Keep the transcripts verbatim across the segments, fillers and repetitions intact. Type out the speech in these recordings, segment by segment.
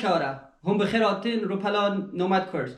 Şara, hûn bi xêr hatin rûpela Nomad Course.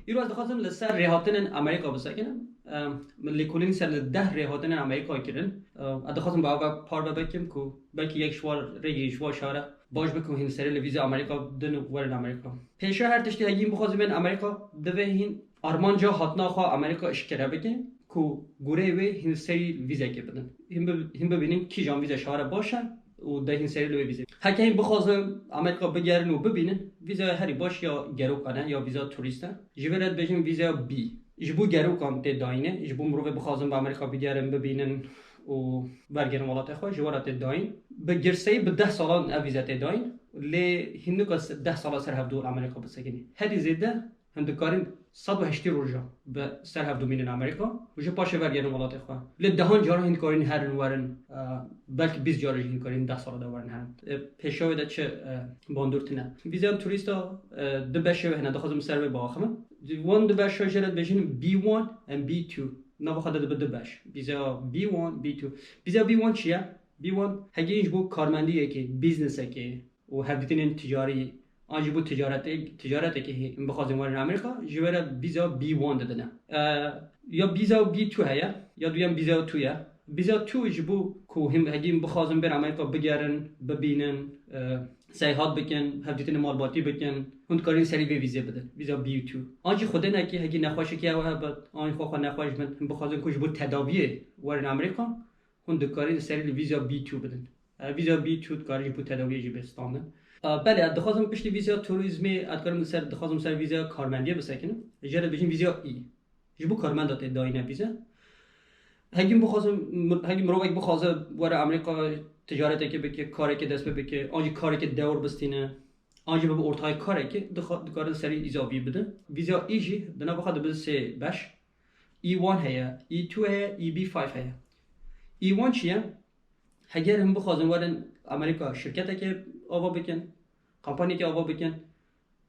Îro ez dixwazim li ser rêhatinên Amerîka bisekinin. Em, min lêkolîn ser li deh rêhatinên Amerîka kirin. Em, ez dixwazim bi ava parve bikim ku belkî yek ji wan rêgê ji wan şara baş bikin, hîn serê li vîza Amerîka bidin û werin Amerîka. Pêşiya her tiştî hegîn bixwazin bên Amerîka, divê hîn armanca hatina xwe Amerîka eşkere bikin ku goreyê wê hîn serî vîzekê bidin. Hîn bi-, hîn bibînin kîjan vîza şara baş e û de hîn serî li wê vîzê. Heke hîn bixwazin Amerîka bigerin û bibînin, vîzaya herî baş ya gerokan e, ya vîza turîst e. Ji vê re dibêjin vîzaya B. Ji bo gerokan tê dayînê, ji bo mirovê bixwazin bi Amerîka bigerin, bibînin û wergerin welatê xwe, ji we re tê dayîn. Bi girseyî bi deh salan ev vîze tê dayîn. Lê hîn nika se-, deh sala ser hevdû li Amerîka bisekinî. Herî zêde hûn dikarin sed û heştê roja bi ser hevdû mînin Amerîka û ji paşê wergerin welatê xwe. Lê dehan caran hîn dikarin herin werin, e, belkî bîst caran jî hîn dikarin deh sala de werin herin. E, pêşiya wê de çi, e, bandor tune. Vîzeyan turîsta, e, du beşê wê hene, dixwazim ser wê biaxivim. Wan du beşa jê re dibêjin B one and B two. Nava xwe de dibe du beş. Vîzeya B one, B two. Vîzeya B one çi ye? B one hegî ji bo karmendiyekê, businessekê, û hevdîtinên ticarî, an jî bo ticaretê-, ticaretekê hê, em bixwazin werin Amerîka, ji we re vîza B one didine. E, ya vîza B two heye, ya duyem vîza two ye. Vîza two ji bo ku him, hegî em bixwazin bên Amerîka bigerin, bibînin, e, seyahat bikin, hevdîtinê malbatî bikin, hûn dikarin serî vê vîzê bidin. Vîza B two. An jî xwedênekê hegî nexweşekî ew hebe, an jî xwe xwe nexweş bin, him bixwazin ku ji bo tedaviyê werin Amerîka, hûn dikarin serî li vîza B two bidin. E, vîza B two dikare ji bo tedawiyê jî bê standin. E, belê, ez dixwazim piştî vîza turîzmê, ez dikarim li ser, dixwazim ser vîza karmendiyê bisekinim. Jê re dibêjin vîza E. Ji bo karmenda tê dayîne vîze. Hegî bixwazim, hegî mirovek bixwaze were Amerîka ticaretekê bike, karekê dest pê bike, an jî karekê dewr bistîne, an jî bibe ortayê karekê, dixa-, dikare li serî vîza B bide. Vîza E jî di nava xwe dibe sê beş. E one heye, E two heye, E B five heye. E one çi ye? Heger hûn bixwazin werin Amerîka şirketekê ava bikin, kampanyekê ava bikin,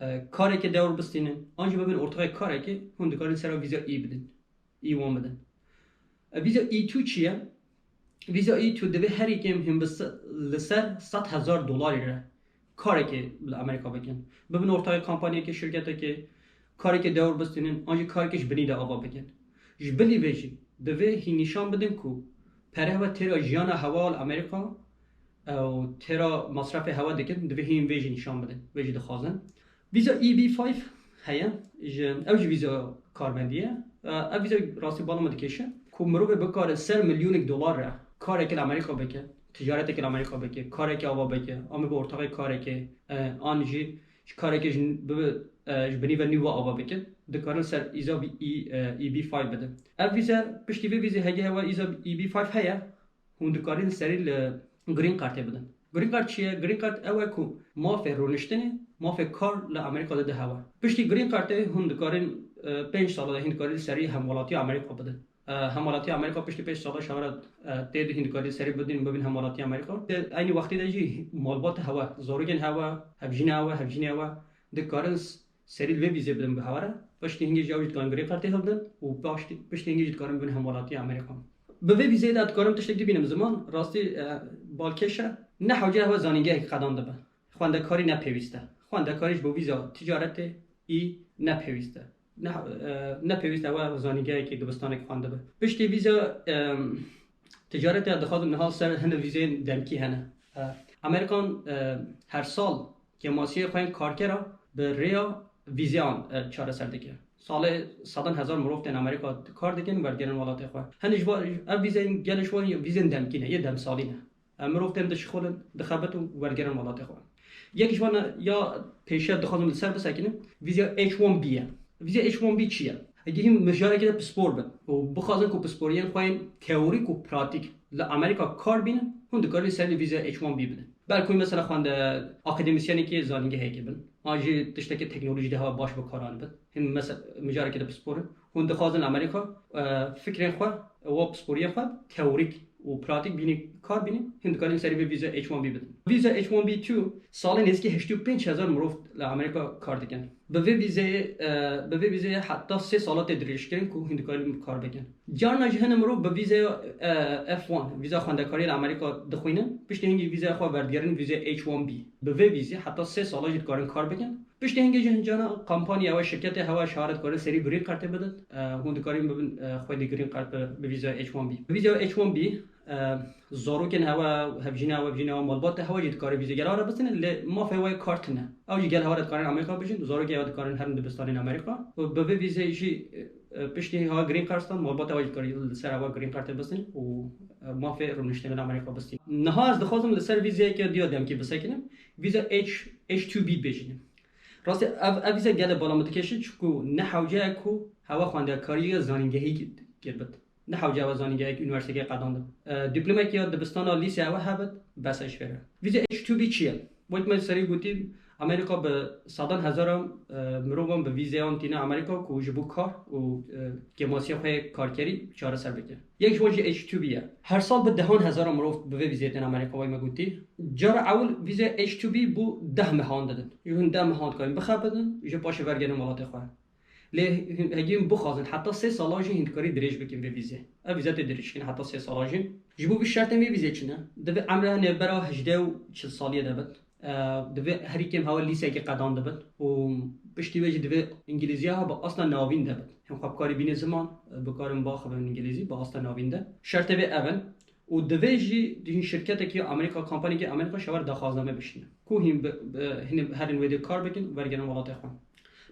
e, karekê dewr bistînin, an jî bibin ortaxê karekê, hûn dikarin sera vîza E bidin. E one bidin. E, vîza E two çi ye? Vîza E two divê herî kêm hûn bi se-, li ser sed hezar dolarî re karekê li Amerîka bikin. Bibin ortaxê kampanyekê, şirketekê, karekê dewr bistînin, an jî karekê ji binî de ava bikin. Ji bilî vê jî, divê hîn nîşan bidin ku pere hewe têra jiyana hewa li Amerîka, e, û têra masrefê hewe dikin, divê hîn vê jî nîşan bidin, vê jî dixwazin. Vîza E B five heye, ji, ew jî vîza karmendî ye. E, ev vîza rastî bala min dikêşe ku mirovê bikare ser milyonek dolar re karekê li Amerîka bike, ticaretekê li Amerîka bike, karekê ava bike, an bibe ortaxê karekê, e, an jî ji karekê ji, bibe, e, ji binî ve nû ve ava bikin, dikarin ser vîza E, e, E B five bidin. Ev vîze, piştî vê vîzê hegî hewe vîza E B five heye, hûn dikarin serî li Green Cardê bidin. Green Card çi ye? Green Card ew e ku mafê rûniştinê, mafê kar li Amerîka dide hewe. Piştî Green Cardê hûn dikarin, e, pênc sala de hîn dikarin serî hemwelatiya Amerîka bidin. E, hemwelatiya Amerîka piştî pênc sala şahara, e, tê de hîn dikarin serî bidin, bibin hemwelatiya Amerîka. Di eynî wextê de jî malbata hewe, zarokên hewe, hevjîna hewe, hevjînê hewe dikarin s-, serî li vê vîzê bidin bi hewa re. Piştî hingê jî ew jî dikarin Green Cardê hilbidin û paştî, piştî hingê jî dikarin bibin hemwelatiya Amerîka. Bi vê vîzeyê de dikarim tiştek dibînim ziman, rastî, e, balkêş e. Ne hewce hewe zanîngehek qedan dibe. Xwendekarî ne pêwîst e. Xwendekarî ji bo vîza ticaretê î ne pêwîst e. Ne, e, ne pêwîst e hewe zanîngehekî dibistanek xwendibe. Piştî vîza, e, ticaretê dixwazim niha ser hine vîzeyên demkî hene. E, Amerîkan, e, her sal kêmasiyê xwe yên karkera bi rêya vîzeyan, e, çareser dike. Salê sedan hezar mirov tên Amerîka kar dikin, werdigerin welatê xwe. Hene ji va-, ev vîzeyên gelê ji wan vîzeyên demkî ne, yê demsalî ne. E, mirov tên dişixulin, dixebit û werdigerin welatê xwe. Yek ji wan ya pêşiya dixwazim li ser bisekinin, vîzeya H one B ye. Vîzeya H one B çi ye? Hegî hîn mijarekê de pispor bin û bixwazin ku pisporiyên xwe yên teorîk û pratîk li Amerîka kar bînin, hûn dikarin ser li vîzeya H one B bidin. Belkû mesela xwende akademîsyenekê zanîngehekê bin, an jî tiştekê teknolojî de hewa baş bi kar anibin. Hîn mese-, mijarekê de pispor in. Hûn dixwazin li Amerîka, e, fikrên xwe, wa pisporiyên xwe teorîk û pratîk bînî kar bînî, hîn dikarin serî vê vîza H one B bidin. Vîza H one B two salê nêzîkî heştê û pênc hezar mirov li Amerîka kar dikin. Bi vê vîzeyê, e, bi vê vîzeyê heta sê sala tê dirêjkirin ku hûn dikarîn kar bikin. Carna jî hene mirov bi vîzeya, e, F one, vîza xwendekariyê li Amerîka dixwînin. Piştî hingî vîzeya xwe verdigerin vîzeya H one B. Bi vê vîzê heta sê sala jî dikarin kar bikin. Piştî hingê jî hincana kampanya we şirketê hewe şaret dikarin serî green cardê bidin. E, hûn dikarîn bibin, e, xwedî green card bi, bi vîzeya H one B. Bi vîzeya H one B, e, zarokên hewe, hevjîna hewe, hevjîna hewe, malbata hewe jî dikare vîzê gel hewe re bistîne, lê mafê we kar tune. Ew jî gel hewe re dikarin Amerîka bijîn, zarokê hewe dikarin herin dibistanên Amerîka. Û bi vê vîzê jî, e, e, piştî hewe green card stan, malbata hewe jî dikarî li ser hewe green cardê bistîn û, e, mafê rûniştinê li Amerîka bistîn. Niha ez dixwazim li ser vîzeyeke diya demkî bisekinim. Vîza H, H two B bêjînim. Rastî ev, ev vîze gelek bala min dikêşin, çunku ne hewce ye ku hewe xwendekariya zanîngehî kir bit. Ne hewce hewe zanîngehek unîversîteyekê qedandin. E, dîplomekî ya dibistana lîsê hewe hebit, bes e ji vê re. Vîza H two B çi ye? Wek me serî gotî, Amerîka bi sedan hezaran, e, mirovan bi vîzeyan tîne Amerîka ku ji bo kar û, e, kêmasiya xwe yê karkerî çareser bike. Yek ji wan jî H two B ye. Her sal bi dehan hezaran mirov bi vê vîzeyê tên Amerîka, wek me gotî. Cara ewil vîze H two B bo deh mehan didin. Ji hûn deh mehan dikarin bixebitin, ji paşê vergerin welatê xwe. Lê hûn, hegî hûn bixwazin, heta sê sala jî hûn dikarî dirêj bikin vê vîzê. Ev vîze tê dirêjkirin heta sê sala jî. Ji bo vî şertên vê vîzê çi ne? Divê emra nêvbera hejdeh û çil saliyê de bit. E, divê herî kêm hewe lîsekê qedan dibit û piştî wê jî divê îngilîziya hewe bi asta navîn de bit. Hûn xwe bikarî bînê ziman, e, bikarin biaxivin îngilîzî bi asta navîn de. Şertê vê ev in. Û divê jî hîn şirketekî ya Amerîka, kompaniyekî Amerîka ji hewe re daxwazname bişîne. Ku hîn bi, bi, hîn herin wê dê kar bikin û wergerin welatê xwe.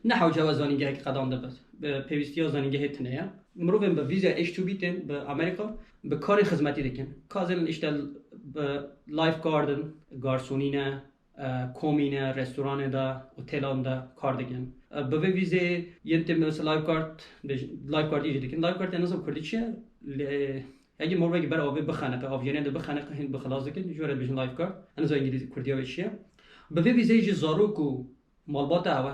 Ne hewce we zanîngehekî qedan dibit. Bi pêwîstiya zanîngehê tune ye. Mirovên bi vîza H two B tên bi Amerîka bi karên xizmetî dikin. Ka zênin îşte bi lifeguard in, garsonî ne, e, komî ne, restoranê de, otelan de kar dikin. E, bi vê vîzê yên tê mesela lifeguard, lifeguardî jî dikin. Lifeguard ya nizam kurdî çi ye? Lê Hegî mirovekî ber avê bixeniqe, avjenê de bixeniqe, hîn bi xilas dikin, ji were dibêjin lifeguard. Em nizanin îngilîzî kurdiya wê çi ye. Bi vê vîzeyê jî zarok û malbata hewe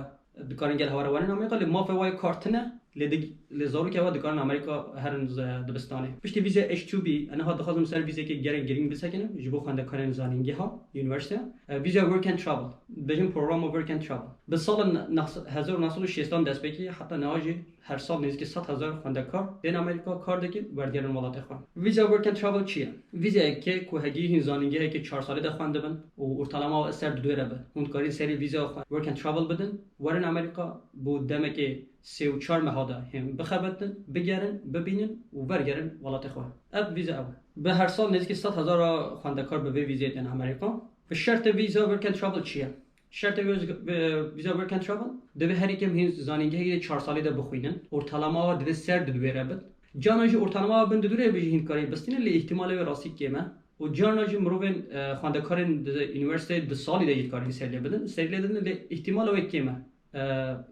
dikarin gel hewe re werin Amerîka, lê mafê we kar tune, lê di-, lê zarokê hewe dikarin Amerîka herin z-, dibistanê. Piştî vîze H two B, ez niha dixwazim ser vîzekê gelek girîng bisekinim, ji bo xwendekarên zanîngeha, unîversîte. E, vîza work and travel, dibêjin programa work and travel. Bi sala ne-, neh-, hezar û neh sed û şêstan dest pê kiriye, heta niha jî her sal nêzîkî sed hezar xwendekar tên Amerîka, kar dikin, werdigerin welatê xwe. Vîza work and travel çi ye? Vîzeyeke ku hegî hîn zanîngeheke çar salî de xwendibin û ortalama ser di duyê re be. Hûn dikarîn serî vîza xwe work and travel bidin, werin Amerîka, bo demekê sê û çar meha de hîn bixebitin, bigerin, bibînin û wergerin welatê xwe. Ev vîza ew e. Bi her sal nêzîkî sed hezara xwendekar bi vê vîzeyê tên Amerîka. Bi şertê vîza work and travel çi ye? Şertê vîz-, vî-, vîza work and travel, divê herî kêm hîn zanîngehê yê çar salî de bixwînin. Ortalama we divê ser di duwê re bit. Carna jî ortalama we bin di duwê re jî hîn dikarî bistînin, lê îhtimalê wê rastî kêm e. Û carna jî mirovên, e, xwendekarên di unîversîteyê di salî de jî dikarîn serî lê bidin, serî lê didin, lê îhtimala wê kêm e. E,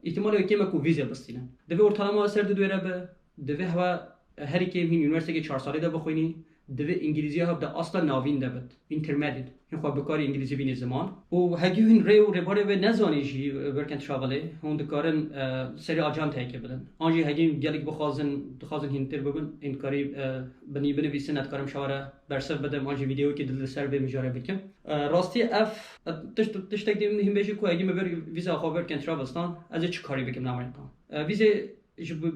îhtimalê wê kêm e ku vîze bistînin. Divê ortalama we ser di duwê re be, divê hewe herî kêm hîn unîversîteyê çar salî de bixwînî, divê îngilîziya hev di asta navîn de bit, intermediate. Hîn xwe bikarî îngilîzî bînî ziman. Û hegî hûn rê û rêbarê wê nezanî jî, e, work and travelê, hûn dikarin, e, serî acenteyekê bidin. An jî hegî gelek bixwazin, dixwazin hîntir bibin, hîn dikarî, e, binî binivîsin, ez dikarim şewa re bersiv bidim, an jî vîdeoyekê di li ser vê mijarê bikim. E, rastî ev, e, tişt-, tiştek dî min hîn bêjî ku hegî min vir vîza xwe work and travel stan, ez ê çi karî bikim li Amerîka? E, vîzê ji bi,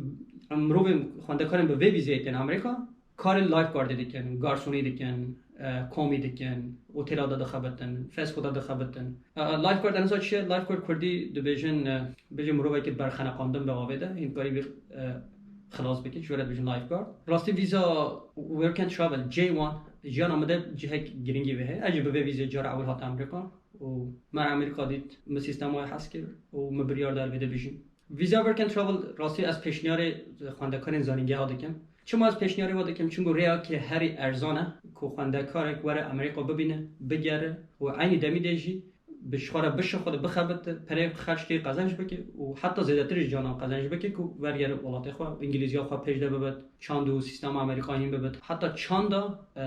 em, mirovên xwendekarên bi vê vîzeyê tên Amerîka, karên lifeguardê dikin, garsonî dikin, e, komî dikin, otela de dixebitin, fast food de dixebitin. E, e, lifeguard, enisa çi ye? Lifeguard kurdî dibêjin, e, bêjin mirovekî berxeneqandin bi avê de, hîn dikarî vî, e, xilas bikî, ji were dibêjin lifeguard. Rastî vîza work and travel, J one, jiyana min de cihek girîngî vê heye. Ez jî bi vê vîzê cara ewil hatim Amerîka û me Amerîka dît, min sîstema wê hez kir û min biryar da li vê de bijîm. Visa Work and Travel, rastî ez pêşniyarê xwendekarên zanîngeha dikim. Çima ez pêşniyarê we dikim? Çimkû rêya ke herî erzan e ku xwendekarek were Amerîka bibîne, bigere û eynî demî de jî bi ji xwe re bişuxile, bixebite, perê xerc kê, qezenc bike û heta zêdetir ji canan qezenc bike ku wergere welatê xwe, îngilîziya xwe pêş de bibit, çand û sîstema Amerîka hîn bibit. Heta çanda, e,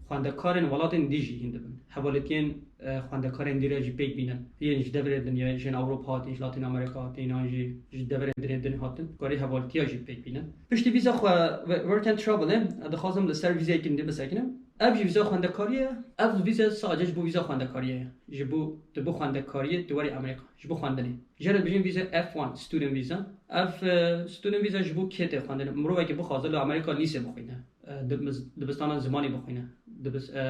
xwendekarên welatên dî jî hîn dibin. Hevalîtiyên, e, xwendekarên dî re jî pêk bînin. Yên ji deverê dinyayê, ji Ewropa hatin, ji Latîn Amerîka hatin, yan jî ji deverên dinê din hatin, karî hevalîtiya jî pêk bînin. Piştî vîza xwe we-, work and travelê, e, dixwazim li ser vîzeyekî din bisekinim. Ev jî vîza xwendekariyê ye. Ev vîze sadece ji bo vîza xwendekariyê ye. Ji bo, tu bo xwendekariyê tu werî Amerîka. Ji bo xwendinê. Jê re dibêjin vîze F one, student visa. Ev, e, student visa ji bo kê tê xwendinê? Mirovekî bixwaze li Amerîka lîse bixwîne. E, dib-, dibistana zimanê bixwîne. Dibis-, e,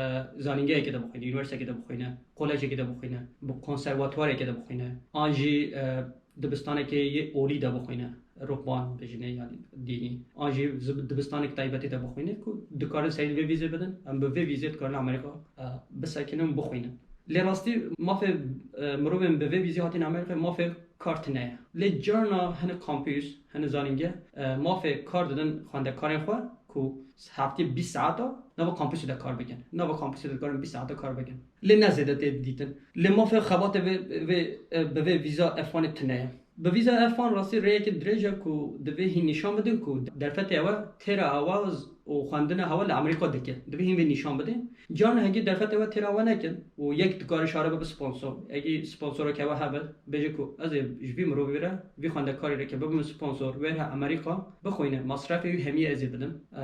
zanîngehekê de bixwîne, unîversîtekê de bixwîne, kolejekê de bixwîne, bi konservatuwarekê de bixwîne. An jî, e, dibistanekê yê olî de bixwîne, ruhban bijîne, yanî dînî. An jî zib-, dibistanek taybetî de bixwîne ku dikarin serî vê vîzê bidin, em bi vê vîzê dikarin Amerîka, e, bisekinin, bixwînin. Lê rastî mafê, e, mirovên bi vê vîzê hatîn Amerîkayê mafê kar tine ye. Lê carna hene kampus, hene zanîngeh, e, mafê kar didin xwendekarên xwe ku heftê bîst saeta nava kampusê de kar bikin. Nava kampusê de dikarin bîst saeta kar bikin. Lê ne zêde tê dîtin. Lê mafê xebatê vê, vê, e, bi vê vîza F one tine ye. Bi vîza F one rastî rêyekê dirêj e ku divê hîn nîşan bidin ku derfetê ewe têra ewe û xwendina hewa li Amerîka dike. Divê hîn vê nîşan bidin. Carna hegî derfetê ewe têra ewe nekin û yek dikare şare bibe sponsor. Egî sponsorek hewa hebe, bêje ku ez ê ji vî mirovî re, vî xwendekarî re ke bibim sponsor, wêre Amerîka, bixwîne, masrefê wî hemiyê ez ê bidim. E,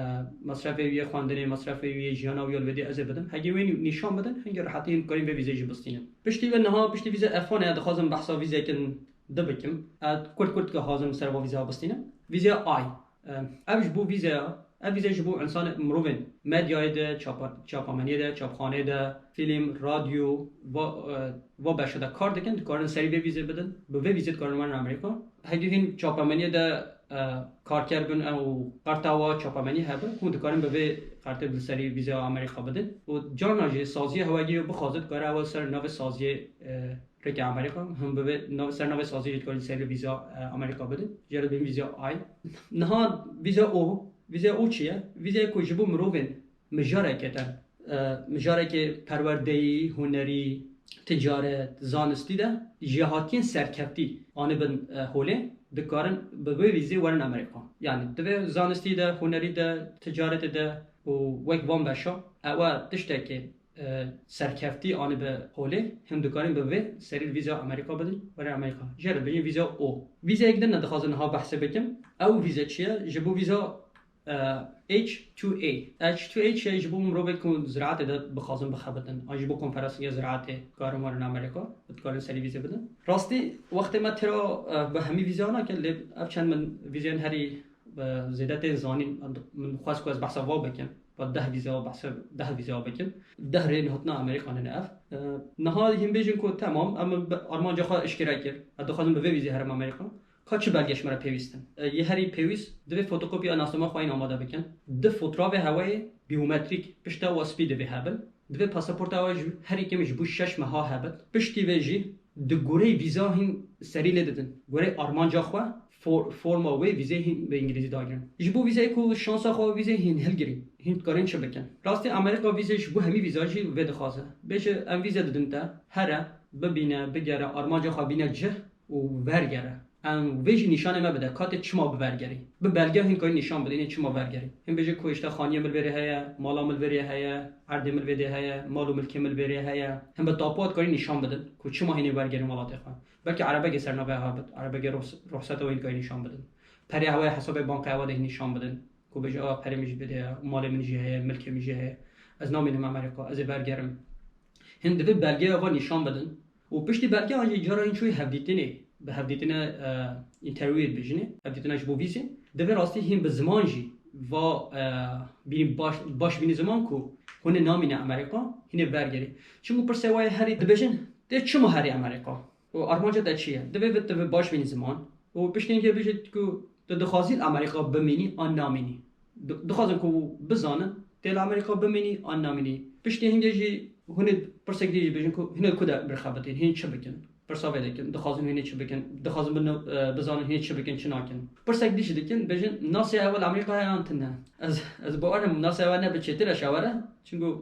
masrefê wî yê xwendinê, masrefê wî yê jiyana wî ya li vê dê ez ê bidim. Hegî wê nî-, nîşan bidin, hingê rehetî hîn dikarîn vê vîzeyê jî bistînin. Piştî ve niha, piştî vîze F one dixwazim behsa vîzekin di bikim. Ez kurt kurt dixwazim ser va vîza bistînim. Vîza I. Em, ev ji bo vîzeya, ev vîze ji bo însanê, mirovên medyayê de, çapa-, çapemeniyê de, çapxaneyê de, fîlm, radyo, va, e, va beşa de kar dikin, dikarin serî vê vîzê bidin. Bi vê vîzê dikarin werin Amerîka. Hegî hîn çapemeniyê de, e, karker bin û qerta wa çapemeniyê hebe, hûn dikarin bi vê qertê bi serî vîzeya Amerîka bidin. Û carna jî saziyê hewegî bixwaze, dikare ew ser navê saziyê, e, Rêke Amerîka, him bi vê nav-, ser navê saziyê jî dikarî serî vîza, e, Amerîka bidin. Jê re dibêjin vîza I. Niha vîza O. Vîza O çi ye? Vîzayê ku ji bo mirovên mijareke te, e, mijarekê perwerdeyî, hunerî, ticaret, zanistî de jêhatiyên serkeftî anibin, e, holê, dikarin bi vê vîzê werin Amerîka. Yanî di vê zanistî de, hunerî de, ticaretê de û wek van beşa, ew e tiştekê e, serkeftî anibe holê, him dikarin bi vê serî vîza Amerîka bidin, were Amerîka. Jê re dibêjin vîza O. Vîzeyek din ne dixwazim niha behsê bikim. Ew vîze çi ye? Ji bo vîza, e, H two A. H two A çi ye? Ji bo mirovek ku ziraetê de bixwazin bixebitin, an ji bo konferanseke ziraetê dikarin werin Amerîka, dikarin serî vîze bidin. Rastî, wextê me têra, e, bi hemî vîza nake, lê ev çend min vîzeyên herî, e, zêde tên zanîn, min xwest ku ez behsa va bikim. Ba deh vîza behse, deh vîza bikin. Deh rê hatina Amerîka ne ev. E, niha hîn bêjin ku temam, em bi armanca xwe eşkere kir. Ez dixwazim bi vê vîzê herim Amerîka. Ka çi belge ji me re pêwîst in? E, yê herî pêwîst, divê fotokopiya nasnama xwe yên amade bikin. Di fotoğrafê hewayê biyometrîk, pişta wa spî divê hebin. Divê pasaporta we ji herî kêm ji bo şeş meha hebit. Piştî vê jî di goreyê vîza hîn serî lê didin. Goreyê armanca xwe for-, forma wê vîzê hîn bi îngilîzî dagirin. Ji bo vîzeyê ku şansa xwe vîzê hîn hilgirî, hîn dikarin çi bikin? Rastî Amerîka vîzê ji bo hemî vîza jî vê dixwaze. Bêje em vîze didin te, here, bibîne, bigere, armanca xwe bîne cih û vergere. Em vê jî nîşanê me bide, ka tê çima bi vergerî. Bi belge hîn karî nîşan bidî, hîn çima vergerî. Hîn bêje ku îşte xaniyê min li vêrê heye, mala min li vêrê heye, erdê min li vê dê heye, mal û milkê min li vêrê heye. Hîn bi tapuwa dikarî nîşan bidin ku çima hînê wergerîn welatê xwe. Belkî erebegê ser navê hebit, erebegê ruhs-, ruhseta wê hîn karî nîşan bidin. Perê hewayê hesabê bankê hewa de hîn nîşan bidin. Ku bêje, "A, perê min jî vê dê ye, malê min jî heye, milkê min jî heye. Ez namînim Amerîka, ez ê vergerim." Hîn divê belgeya va nîşan bidin. Û piştî belgeyan jî cara hîn çûyî hevdîtinê, bi hevdîtine, e, interviewê dibêjinê, hevdîtina ji bo vîzê. Divê rastî hîn bi ziman jî va, e, bînî baş, baş bînî ziman ku hûn ê namîne Amerîka, hînê vergerî. Çimkû pirsê wa ye herî dibêjin, tê çima herî Amerîka? Û armanca te çi ye? Divê vê, divê baş bînî ziman. Û piştî hingê bêjî ku tu dixwazî li Amerîka bimînî an namînî. Di-, dixwazin ku bizanin, tê li Amerîka bimînî an namînî. Piştî hingê jî hûn ê pirsek dî jî bêjin ku hûn ê ku de birxebitîn, hîn çi bikin? Pirsa vê dikin, dixwazin hûn ê çi bikin? Dixwazin bin-, e, bizanin hûn ê çi bikin, çi nakin? Pirsek dî jî dikin, bêjin, nasê ewe li Amerîka heye an tune? Ez, ez bawer im nasê ewe ne bi çêtir e şawere. Çimkû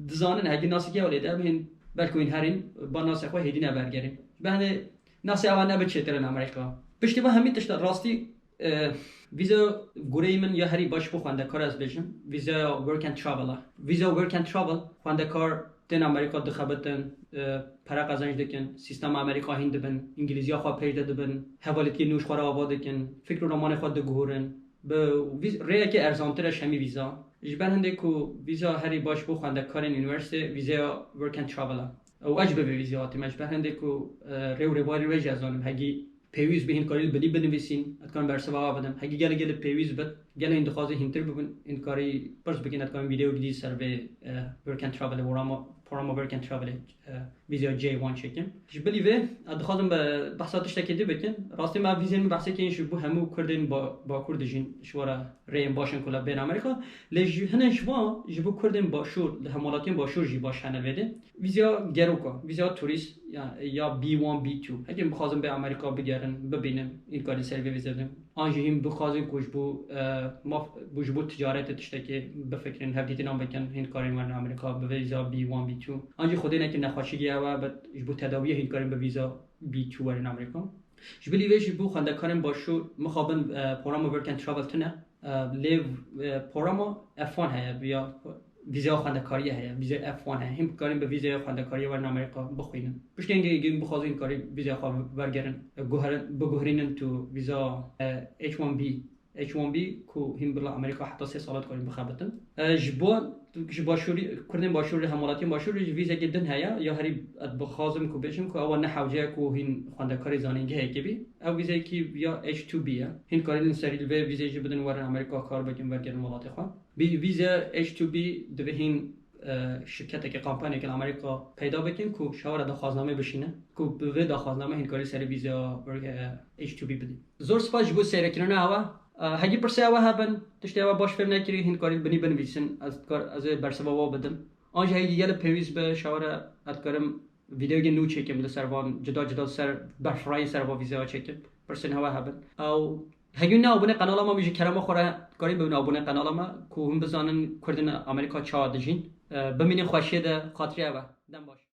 dizanin hegî nasekî ew lê de hîn belkî hîn herîn, ba nasê xwe hêdî ne vergerîn. Ji ber hindê nasê ewa ne bi çêtir in Amerîka. Piştî ve hemî tişta rastî, e, vîza goreyê min ya herî baş bo xwendekar ez bêjim. Vîza work and travel e. Vîza work and travel xwendekar tên Amerîka dixebitin, e, pere qezenc dikin, sîstema Amerîka hîn dibin, îngilîziya xwe pêş de dibin, hevalîtiyê nû ji xwe re ava dikin, fikr û ramanê xwe diguhurin. Bi vîz-, rêyekê erzantir e ji hemî vîza. Ji ber hindê ku vîza herî baş bo xwendekarên unîversîtê vîzeya work and travel e. Û ez ji ber vê vîzê hatîm. Ez ji ber hindê ku, e, rê û rêbarê wê jî ez zanim. Hegî pêwîst be hîn karî li bilî binivîsîn, ez dikarim bersiva wa bidim. Hegî gelek gelek pêwîst bit, gelek hîn dixwazin hîntir bibin, hîn karî pirs bikin, ez dikarim vîdeoyek dî ser vê, e, work and travelê, programa, programa work and travelê, e, vîzeya J one çêkim. Ji bilî vê, ez dixwazim be-, behsa tiştekê dî bikin. Rastî me vîzeyên min behsê kirin ji bo hemû Kurdên ba-, Bakur dijîn, ji we re rêyên baş in ku li bên Amerîka. Lê ji, hinek ji van ji bo Kurdên Başûr, li hemwelatiyên Başûr jî baş hene vê dê. Vîzeya gerok e, vîzeya turîst, ya, ya B one, B two. Heke bixwazin bê Amerîka bigerin, bibînin, hîn karî ser vê vîze bidin. An jî hîn bixwazin ku ji bo, e, maf, bo ji bo ticaretê tiştekê bifikirin, hevdîtinan bikin, hîn karîn werin Amerîka bi vîza B one, B two. An jî xwedê nekî nexweşî ew e, be ji bo tedawiyê hîn karîn bi vîza B two werin Amerîka. Ji bilî vê jî bo xwendekarên Başûr mixabin, e, programa work and travel tune. E, lê, e, programa F one heye, ya vîzeya xwendekariyê heye, vîzeya F one heye. Hîn karîn bi vîzeya xwendekariyê werin Amerîka bixwînin. Piştî hingê hingê bixwazin karîn vîzeya xwe wergerin, e, guherin, biguherînin tu vîza, e, H one B. H one B ku hîn bila Amerîka heta sê sala dikarîn bixebitin. E, ji bo, ji Başûrî, Kurdên Başûrî, hemwelatiyên Başûrî jî vîzekê din heye, ya herî ez bixwazim ku bêjim ku ew ne hewce ye ku hîn xwendekarê zanîngehekê bî. Ew vîzeyekî ya H two B ye. Hîn karîn serî li vê vîzeyê jî bidin werin Amerîka kar bikin, wergerin welatê xwe. Bi vîze H two B divê hîn, e, şirketekê, kampanyekê li Amerîka peyda bikin ku ji hewa re daxwaznameyê bişîne, ku bi vê daxwaznameyê hîn karî serî vîzeya, e, H two B bidin. Zor spas ji bo seyrekirina hewa. E, hegî pirsê hewa hebin, tiştê hewa baş fêm nekirî, hîn karî binî binivîsin, ez dikar-, ez ê bersiva wa bidim. An jî hegî gelek pêwîst be, ji hewa re ez dikarim vîdeoyê nû çêkim li ser van, cida cida ser berfirayî ser va vîzeya çêkim. Pirsên hewa hebin. Ew hegî ne abone qenala me, min ji kerema xwe re karî bibin abone qenala me, ku hûn bizanin Kurdên Amerîka çawa dijîn. E, bimînin xweşiyê de, xatirê ev e. Dem baş.